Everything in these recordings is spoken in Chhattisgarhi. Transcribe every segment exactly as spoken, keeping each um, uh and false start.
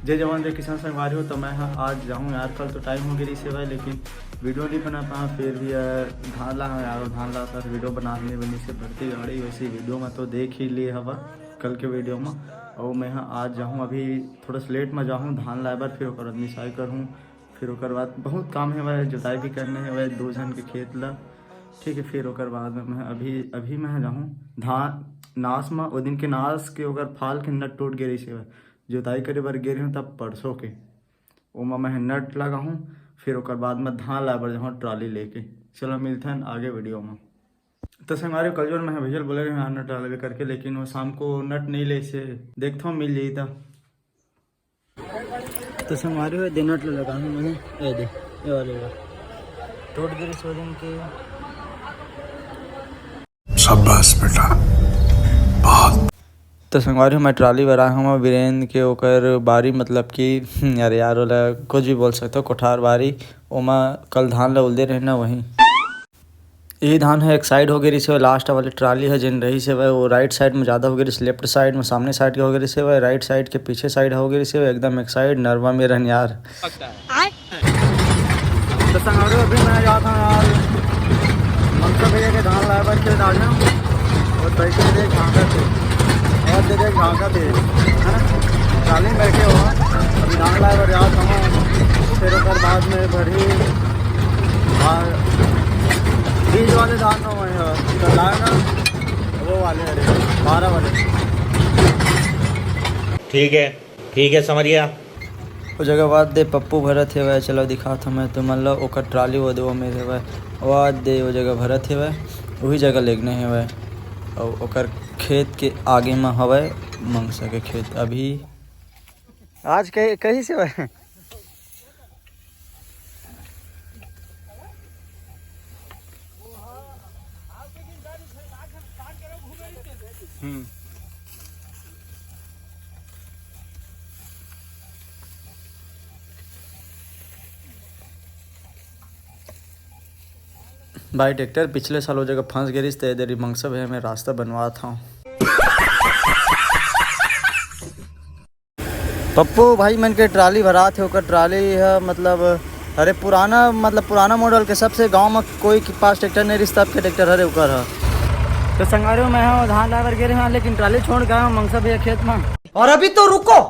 जय जवान, जय किसान संगवारी हो। तो मैं ह आज जाहूँ यार, कल तो टाइम हो गई रही से भाई, लेकिन वीडियो नहीं बना पाया। फिर भी यार, धान ला यार, धान ला था, वीडियो बना नहीं बनी से भर्ती गाड़ी, वैसे वीडियो में तो देख ही लिए हवा कल के वीडियो में। और मैं ह आज जाहूँ, अभी थोड़ा सा लेट में जाहूँ धान लाए बर, फिर ओकर बाद मिसाई करहूँ, फिर ओकर बाद बहुत काम है भाई, जुताई भी करने है भाई दो जन के खेत ला। ठीक है, फिर ओकर बाद में मैं अभी, अभी मैं जाहूँ धान नास में, वो दिन के नास के ओकर फाल के नट टूट गए रही से भाई, जुताई करे बर गे रहे हूँ तब परसों के, ओमा मैं नट लगाहूँ, फिर ओकर बाद में धान लाए बर जाहूँ ट्राली लेके। चलो मिलथन आगे वीडियो में। तो संगवारी कल जोन मैं भैया बोले रहे हूँ नट डालबे करके, लेकिन वो शाम को नट नहीं ले से, देखता हूँ मिल जाई त। तो संगवारी हो दे नट लगा हूँ मैं, ये दे, ये वाले ला। टूट गई सो दिन के। शाबाश बेटा, बहुत। तो संगवारी हो मैं ट्राली बर आए हूँ वीरेंद्र के ओकर बारी, मतलब कि अरे यार ओला कुछ भी बोल सकते हो, कोठार बारी, ओमा कल धान ला उलदे रहे ना वहीं। यही धान है एक साइड हो गई रही से, लास्ट वाले ट्राली है जिन रही से वो राइट साइड में ज़्यादा हो गई रही से, लेफ्ट साइड में सामने साइड के हो गई रही से, राइट साइड के पीछे साइड हो गई रही से, एकदम एक साइड नरवा में रहन यार। तो संगवारी अभी मैं जात हूँ यार, मनसा भैया के धान लाए बर के डालना। और साइकिल दे झांका थे, और दे दे झांका थे, है ना? ट्राली में बैठे हो, अभी धान लाए बर जात हूँ, फिर ओकर बाद में बढ़ी। और बीज वाले धान में वही है, तो लाए ना वो वाले, अरे बारह वाले। ठीक है, ठीक है, समझ गया। ओ जगह वाद दे पप्पू भरत हेवय, चलो दिखात हवं मैं तुमन ल ओकर ट्राली वो दे, वो मेर हेवय, वाद दे ओ जगह भरत हेवय, उही जगह लेगने हेवय। अउ ओकर खेत के आगे म हवय मंगसा के खेत। अभी आज कही, कही से हवय। हम्म। भाई ट्रैक्टर पिछले साल वो जगह फंस गए रिस, ते ए दरी मंगसा भैया मैं रास्ता बनवात हूँ। पप्पू भाई मन के ट्राली भरात हे, ओकर ट्राली ह, मतलब, अरे पुराना, मतलब पुराना मॉडल के, सबसे गांव में कोई के पास ट्रैक्टर नहीं रिस, तब के ट्रैक्टर हरे ओकर ह। तो संगवारी हो, मैं ह धान लाए बर गे रहे हूँ, लेकिन ट्राली छोड़ के आया हूँ मंगसा भैया खेत में। और अभी तो रुको,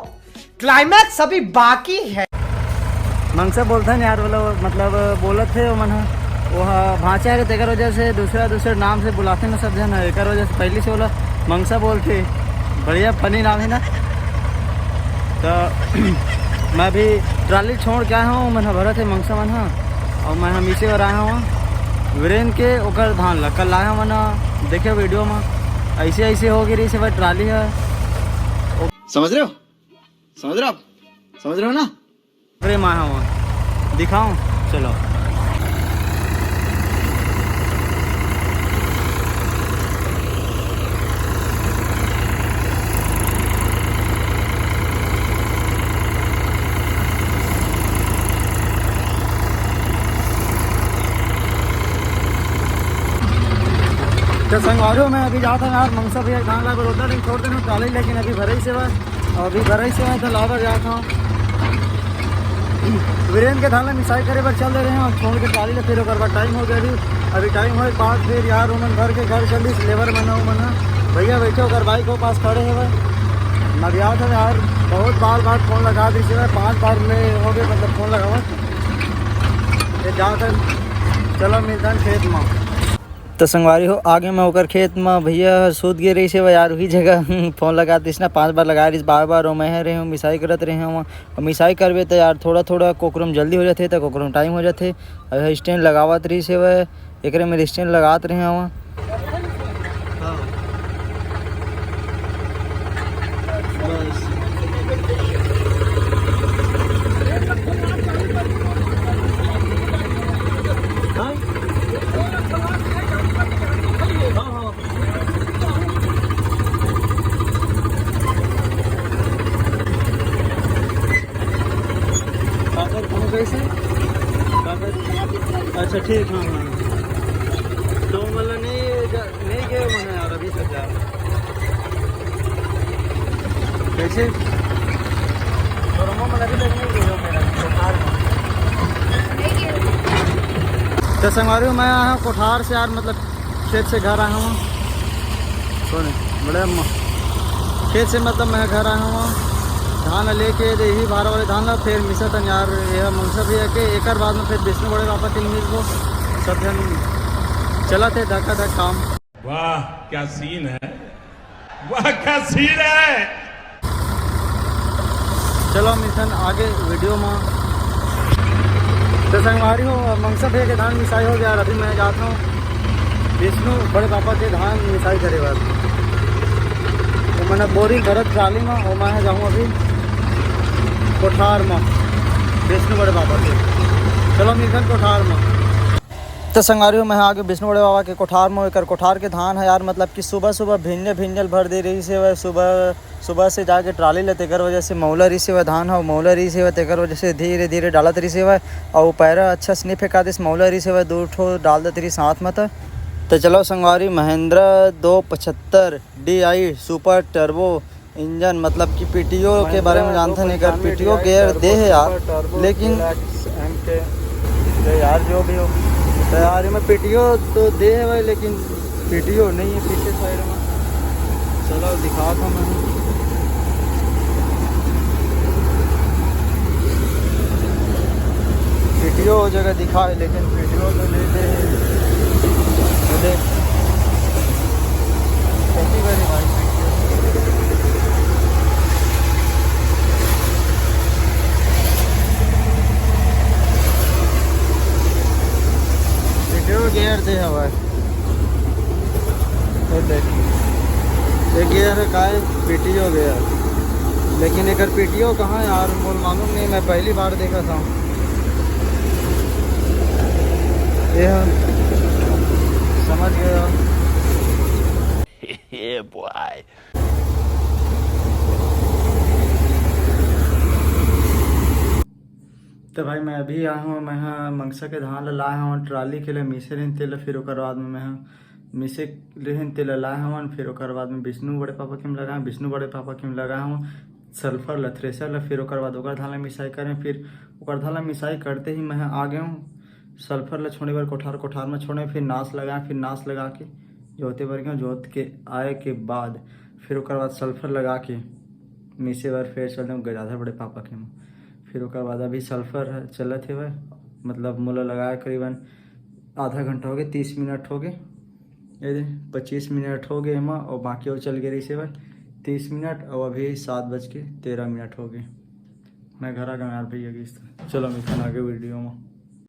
क्लाइमैक्स अभी बाकी है। मंगसा बोलथन यार, बोला, मतलब बोलत हे ओमन ह, वो ह भांचा हे, तेकर वजह से दूसरा, दूसरे नाम से बुलाथे ना सब झन, एकर वजह से पहली से बोला मंगसा बोलथे। बढ़िया फनी नाम है ना। तो मैं अभी ट्राली छोड़ के आया हूँ, मन ह भरत हे मंगसा मन ह, और मैं हम इसे और आया हूँ वीरेन के ओकर धान ला कल लाया हूँ ना, देखियो वीडियो में ऐसे ऐसे हो गई रही से भाई ट्राली है। समझ रहे हो? समझ रहे हो आप? समझ रहे हो ना? अरे माँ, हाँ, दिखाऊं? चलो। तो संगवारी हो, मैं अभी जाता हूँ यार, मंगसा भैया धान ला बर उतना दिन छोड़ देना ट्राली, लेकिन अभी भरई से बस, अभी भरई से मैं तो लाबर जाता हूँ। वीरेन के धान ला मिसाई करे बर चल दे रहे हैं और छोड़ के ट्राली ले, फिर ओकर बाद टाइम हो गया अभी। अभी टाइम होए के बाद फिर यार ओमन घर के घर चल दिस, लेबर मन ह, ओमन ह। भैया बैठे ओकर बाइक हो पास खड़े हे भाई। मैं भी आता हूँ यार, बहुत बार बार फोन लगा दिस, पाँच बार ले हो गए, मतलब फोन लगावत। ये जाता, चलो मिलता है खेत में। तो संगवारी हो, आगे मैं ओकर खेत में भैया ह सूत गे रहिस हे यार, वही जगह फोन लगा दिस ना, पांच बार लगा रहिस, बार बार। ओ मैं ह रहे हूँ, मिसाई करत रहे हूँ। अब मिसाई करबे त यार, थोड़ा थोड़ा कोकरो में जल्दी हो जाथे, त कोकरो में टाइम हो जाथे। अब स्टैंड लगावत रहिस हे, एकरे में स्टैंड लगात रहे हूँ। कैसे? अच्छा, ठीक, हाँ, हाँ। तो मतलब नहीं जा-, नहीं गए मैंने यार अभी तक यार। कैसे? शोरूम में अभी तक नहीं गए हो मेरा, कोठार में। तो संगवारी हो, मैं आया हूँ कोठार से यार, मतलब खेत से घर आया हूँ। कौन है? बड़े अम्मा। खेत से मतलब मैं घर आया हूँ, धान लेके दे ही भारा वाले धान ला, फिर मिसा तन यार, ये मनसा भैया के, एकर बाद में फिर विष्णु बड़े पापा के मिलबो। सब जन चलत हे धक्का धक काम। वाह, क्या सीन है, वाह, क्या सीन है। चलो मिशन आगे वीडियो में। तो संगवारी हो, मनसा भैया के धान मिसाई हो गया, अभी मैं जाता हूँ विष्णु बड़े पापा के धान मिसाई करे बाद। तो मैंने बोरी भरत ट्राली में, वो मैं जाऊँ अभी कोठार में विष्णु बड़े पापा के। चलो मिशन कोठार में। तो संगवारी हो, मैं आगे विष्णु बड़े बाबा के कोठार में। एकर कोठार के धान है यार, मतलब कि सुबह सुबह भिंजल भिंजल भर दे रहिस हे। सुबह सुबह से जाके ट्राली ले, तेकर वजह से मौला रहिस हे धान ह, मौला रहिस हे, तेकर वजह से धीरे धीरे डालत रहिस हे। अउ पैरा अच्छा से नहीं फेंका दिस, मौला रहिस हे, दू ठो डाल देत रहिस साथ में। त तो चलो संगवारी, महिंद्रा दो पचहत्तर D I super turbo engine, मतलब कि पीटीओ के बारे में जानथन, एकर पीटीओ गियर दे हे यार, लेकिन तो यार जो भी हो, तो यार एमे पीटीओ तो दे हे भाई, लेकिन पीटीओ नहीं है पीछे साइड में। चलो दिखा था मैं। पीटीओ हो जगह दिखा है, लेकिन पीटीओ तो नहीं दे हे। तो देख, कैसी बनी भाई पीटीओ। पीटीओ गियर दे हवा है। ये देख, ये गियर है, काय पीटीओ गियर, लेकिन एकर पीटीओ कहाँ है यार, मोल मालूम नहीं, मैं पहली बार देखा था। ये है, समझ गया। Yeah, boy। तो भाई, मैं अभी आया हूँ, मैं हा मंगसा के धान ला लाए हूँ ट्राली के लिए, मीसे रहिन तेला, फिर ओकर बाद में मैं हा मीसे रहिन तेला लाए हवन, फिर ओकर बाद में विष्णु बड़े पापा के में लगाए, विष्णु बड़े पापा के में लगाए हवन सल्फर ला, थ्रेसर ला, फिर ओकर बाद ओकर धान ला मिसाई करें, फिर ओकर धान ला मिसाई करते ही मैं हा आ गए हूँ सल्फर ला छोड़े बर कोठार, कोठार में छोड़े, फिर नास लगाए, फिर नास लगा के जोते बर गए, जोत के आए के बाद फिर ओकर बाद सल्फर लगा के मीसे बर फिर चल दें गजाधर बड़े पापा के में। फिर ओकर बाद अभी सल्फर ह चलत हेवय, मतलब मोला लगाए करीबन आधा घंटा हो गए, तीस मिनट हो गए, ये दे पच्चीस मिनट हो गए एमा, और बाकी और चल गए रहिस हेवय तीस मिनट, और अभी सात बज के तेरह मिनट हो गए। मैं घर आ गया यार भैया की। चलो मिलते हैं आगे वीडियो में।